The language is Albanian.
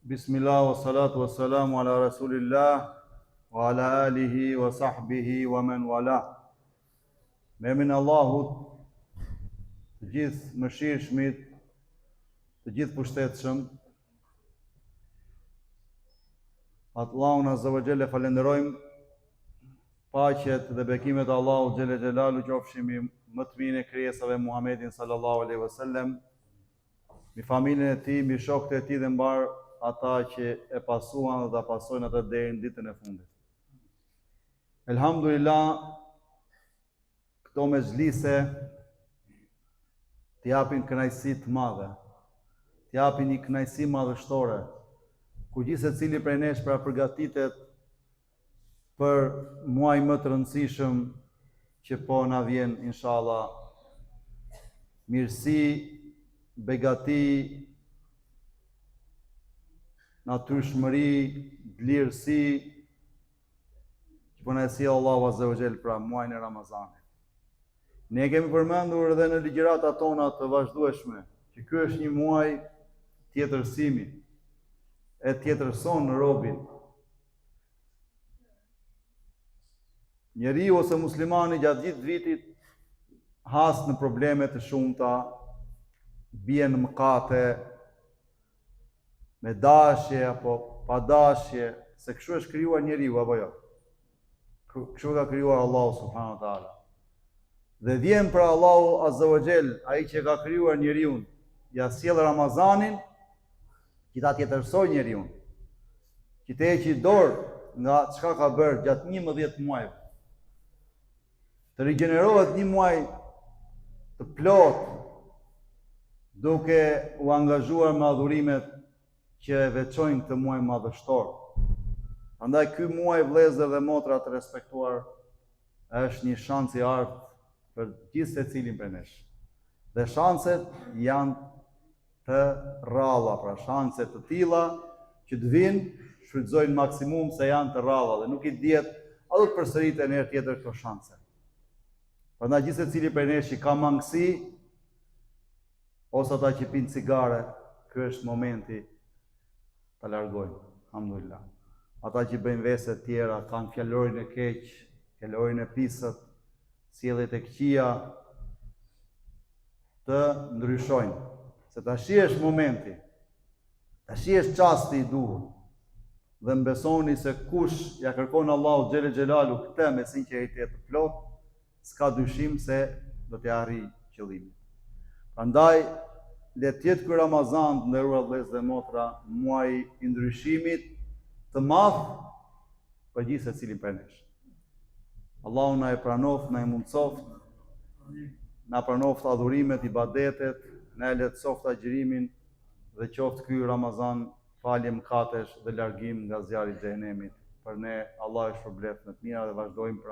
Bismillah wa salatu wa salamu ala rasulillah wa ala alihi wa sahbihi wa men wala. Me emrin e Allahut, të gjithëmëshirshmit, të gjithëpushtetshëm, Allahun Azza wa Jall e falenderojmë paqet dhe bekimet e Allahut Xhele Xhelaluhu qofshin mbi më të mirin e krijesave Muhammedin sallallahu alaihi wasallam, mbi familjen e tij, mbi shokët e tij dhe mbarë ata që e pasuan dhe ta pasojnë atë deri në ditën e fundit. Elhamdulillah, këto mexhlise të japin kënaqësi të madhe, të japin një kënaqësi madhështore, ku gjithsecili prej nesh pra përgatitet për muajin më të rëndësishëm që po na vjen inshallah mirësi, begati, natyrshmëri, dlirësi, që po na e sjell Allahu Azza wa Jall pra muajin e Ramazanit. Ne kemi përmendur edhe në ligjëratat tona të vazhdueshme që ky është një muaj tjetërsimi e tjetërson robin. Njeriu ose muslimani gjatë gjithë vitit has në probleme të shumta, bie në mëkate, me dashje apo pa dashje, se kështu është krijuar njeriu apo jo. Kështu ka krijuar Allahu subhanahu wa taala. Dhe vjen pra Allahu azza wa jall, ai që ka krijuar njeriun, ia sjell Ramazanin që ta tjetërsojë njeriun. Që të heqë dorë nga çka ka bërë gjatë 11 muajve. Të rigjenerohet një muaj të plotë duke u angazhuar me adhurimet që e veçojnë këtë muaj madhështor. Prandaj ky muaj vëllezër dhe motra të respektuar është një shans i artë për gjithsecilin prej nesh. Dhe shanset janë të rralla, pra shanse të tilla që të vijnë, shfrytëzojnë maksimum se janë të rralla dhe nuk i dihet a do të përsëriten herë tjetër këto shanse. Prandaj gjithsecili prej nesh që ka mangësi ose ata që pinë cigare, ky është momenti ta largojnë. Alhamdulillah. Ata që bëjnë vese të tjera, kanë fjalorin e keq, fjalorin e pisët, sjelljet e këqija, të ndryshojnë. Se tashi është momenti, tashi është çasti i duhur. Dhe më besoni se kush ia kërkon Allahut xhele xhelaluhu këtë me sinqeritet të plotë, s'ka dyshim se do t'ia arrijë qëllimin. Prandaj le të jetë ky Ramazan të nderuar vëllezër dhe motra, muaji i ndryshimit të madh për gjithsecilin prej nesh. Allahu na e pranoftë, na e mundësoftë, na pranoftë adhurimet, ibadetet, na e lehtësoftë agjërimin dhe qoftë ky Ramazan falje mëkatesh dhe largim nga zjarri i xhehenemit. Për ne Allahu ju shpërbleftë me të mira dhe vazhdojmë pra.